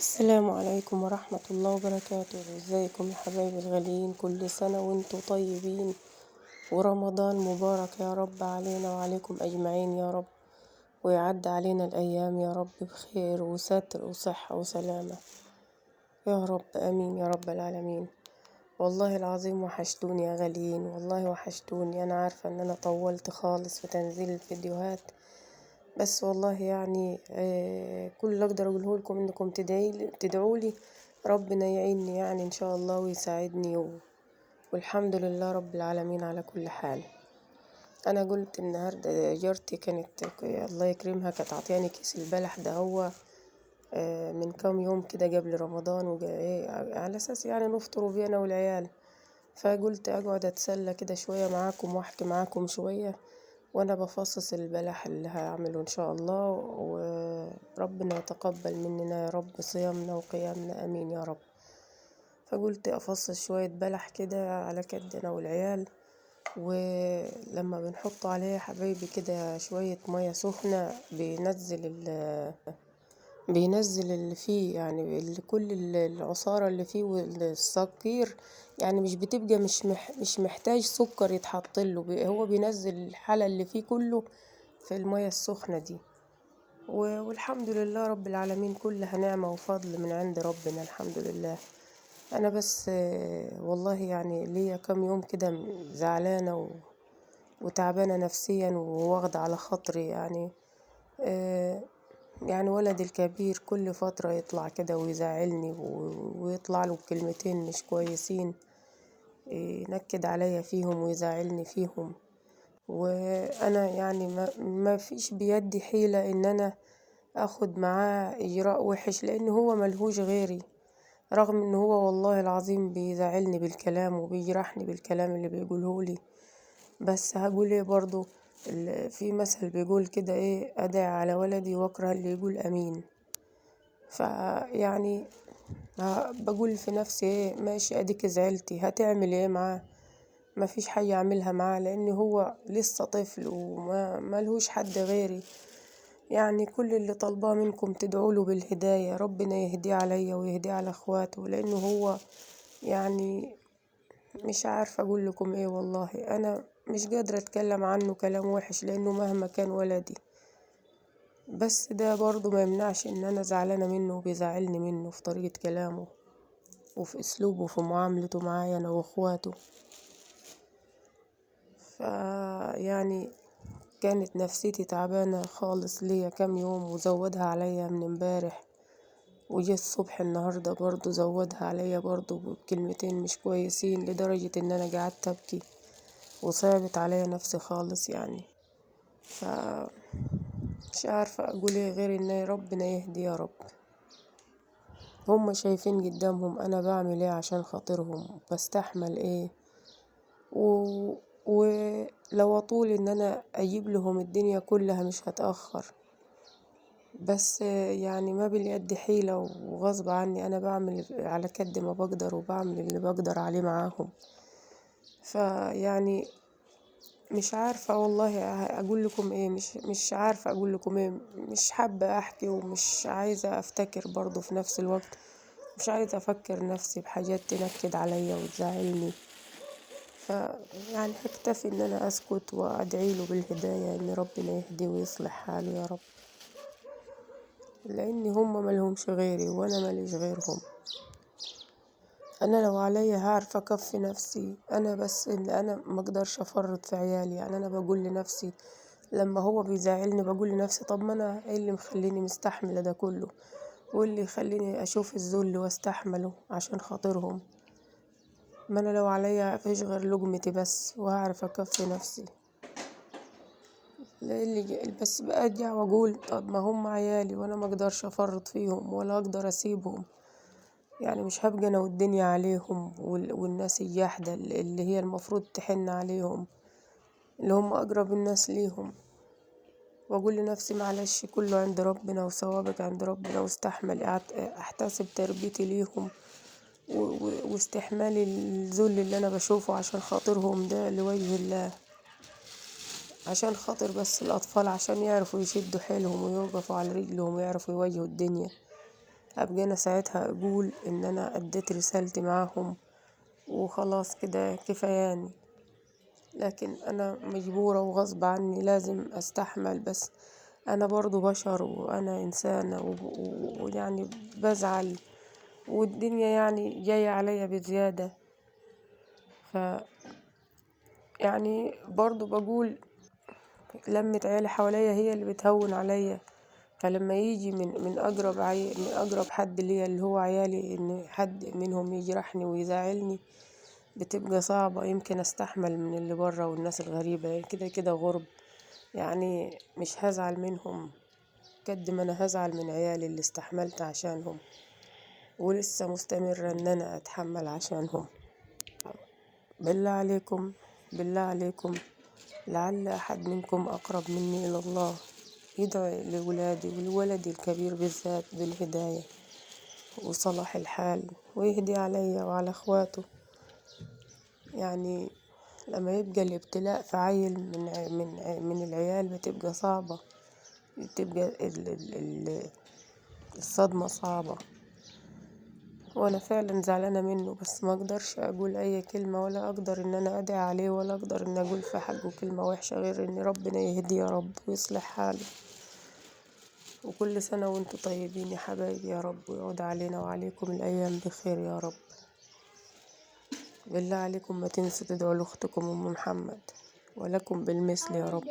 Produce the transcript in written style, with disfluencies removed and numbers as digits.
السلام عليكم ورحمة الله وبركاته. ازيكم يا حبايبي الغاليين؟ كل سنة وانتم طيبين، ورمضان مبارك يا رب علينا وعليكم أجمعين يا رب، ويعد علينا الأيام يا رب بخير وستر وصحة وسلامة يا رب، آمين يا رب العالمين. والله العظيم وحشتوني يا غاليين، والله وحشتوني. أنا عارفة إن أنا طولت خالص في تنزيل الفيديوهات، بس والله كل اللي أقدر أقوله لكم إنكم تدعوا لي ربنا يعيني إن شاء الله ويساعدني، والحمد لله رب العالمين على كل حال. أنا قلت النهاردة جارتي كانت الله يكرمها كانت عطياني كيس البلح ده هو من كام يوم كده قبل رمضان، على أساس نفطروا بيه أنا والعيال. فقلت أقعد أتسلى كده شوية معاكم وأحكي معاكم شوية وأنا بفصص البلح اللي هعمله إن شاء الله، وربنا يتقبل مننا يا رب صيامنا وقيامنا، آمين يا رب. فقلت أفصص شوية بلح كده على كد أنا والعيال، ولما بنحط عليه يا حبايبي كده شوية مية سخنة بينزل اللي فيه، كل العصارة اللي فيه والسكير، مش بتبقى مش محتاج سكر يتحط له، هو بينزل الحلى اللي فيه كله في المية السخنة دي. والحمد لله رب العالمين، كلها نعمة وفضل من عند ربنا الحمد لله. أنا بس والله ليا كام يوم كده زعلانة وتعبانة نفسيا وواخدة على خاطري، ولدي الكبير كل فترة يطلع كده ويزعلني ويطلع له بكلمتين مش كويسين، ينكد عليا فيهم ويزعلني فيهم، وأنا ما فيش بيدي حيلة إن أنا أخد معاه إجراء وحش، لأن هو ملهوش غيري، رغم إن هو والله العظيم بيزعلني بالكلام وبيجرحني بالكلام اللي بيقوله لي، بس هقول إيه برضو، في مثل بيقول كده إيه، أدعي على ولدي وأكره اللي يقول أمين. فيعني بقول في نفسي إيه، ماشي أديك زعلتي، هتعمل إيه معاه؟ ما فيش حاجة أعملها معاه، لأن هو لسه طفل وما ملهوش حد غيري. كل اللي طالباه منكم تدعوا له بالهداية، ربنا يهديه عليا ويهديه على اخواته، لأنه هو مش عارفة أقول لكم إيه، والله أنا مش قادرة أتكلم عنه كلام وحش لأنه مهما كان ولدي، بس ده برضو ما يمنعش إن أنا زعلانة منه وبيزعلني منه في طريقة كلامه وفي أسلوبه وفي معاملته معايا أنا وأخواته. كانت نفسيتي تعبانة خالص ليا كام يوم، وزودها عليا من امبارح، وجه الصبح النهاردة برضو زودها عليا برضو بكلمتين مش كويسين، لدرجة إن أنا قعدت أبكي وصعبت عليا نفسي خالص. مش عارفة أقول إيه غير إن ربنا يهدي يا رب. هم شايفين قدامهم أنا بعمل إيه عشان خاطرهم، بستحمل إيه، ولو أطول إن أنا أجيب لهم الدنيا كلها مش هتأخر، بس ما باليد حيلة وغصب عني أنا بعمل على قد ما بقدر وبعمل اللي بقدر عليه معاهم. مش عارفة والله أقول لكم إيه، مش عارفة أقول لكم إيه، مش حابة أحكي ومش عايزة أفتكر برضو في نفس الوقت، مش عايزة أفكر نفسي بحاجات تنكد عليا وتزعلني. هكتفي إن أنا أسكت وأدعي له بالهداية، إن ربنا يهديه ويصلح حاله يا رب، لأن هم مالهمش غيري وأنا ماليش غيرهم. أنا لو عليا هعرف أكفي نفسي، أنا بس إن أنا ما أقدرش أفرط في عيالي. أنا بقول لنفسي لما هو بيزعلني بقول لنفسي طب ما أنا إيه اللي مخليني مستحملة ده كله، واللي يخليني أشوف الذل واستحمله عشان خاطرهم؟ ما أنا لو عليا مفيش غير لقمتي بس وهعرف أكفي نفسي. بس برجع وأقول طب ما هم عيالي وأنا ما أقدرش أفرط فيهم ولا أقدر أسيبهم، مش هبقى أنا والدنيا عليهم والناس الجاحدة اللي هي المفروض تحن عليهم، اللي هم أقرب الناس ليهم. وأقول لنفسي معلش كله عند ربنا وثوابك عند ربنا، واستحمل، أحتسب تربيتي ليهم واستحمالي الذل اللي أنا بشوفه عشان خاطرهم ده لوجه الله، عشان خاطر بس الأطفال، عشان يعرفوا يشدوا حيلهم ويوقفوا على رجلهم ويعرفوا يواجهوا الدنيا. أبقى أنا ساعتها أقول إن أنا أديت رسالتي معاهم وخلاص كده كفاياني. لكن أنا مجبورة وغصب عني لازم أستحمل، بس أنا برضو بشر وأنا إنسانة ويعني بزعل، والدنيا يعني جاية عليا بزيادة. ف يعني برضو بقول لمة عيالي حواليا هي اللي بتهون عليا. فلما يجي من أقرب من أقرب حد ليا اللي هو عيالي، إن حد منهم يجرحني ويزعلني، بتبقى صعبة. يمكن أستحمل من اللي برا والناس الغريبة كده كده غرب، يعني مش هزعل منهم قد ما أنا هزعل من عيالي اللي استحملت عشانهم ولسه مستمرة إن أنا أتحمل عشانهم. بالله عليكم، بالله عليكم، لعل أحد منكم أقرب مني إلى الله يدعي لولادي ولولدي الكبير بالذات بالهداية وصلاح الحال، ويهدي عليا وعلى أخواته. يعني لما يبقى الابتلاء في عيل من العيال بتبقى صعبة، بتبقى الصدمة صعبة. وأنا فعلا زعلانة منه، بس ما أقدرش أقول أي كلمة، ولا أقدر إن أنا أدعي عليه، ولا أقدر إن أقول في حقه كلمة وحشة، غير إن ربنا يهديه يا رب ويصلح حاله. وكل سنة وانتم طيبين يا حبايبي يا رب، ويعود علينا وعليكم الأيام بخير يا رب. بالله عليكم ما تنسوا تدعوا لأختكم أم محمد، ولكم بالمثل يا رب.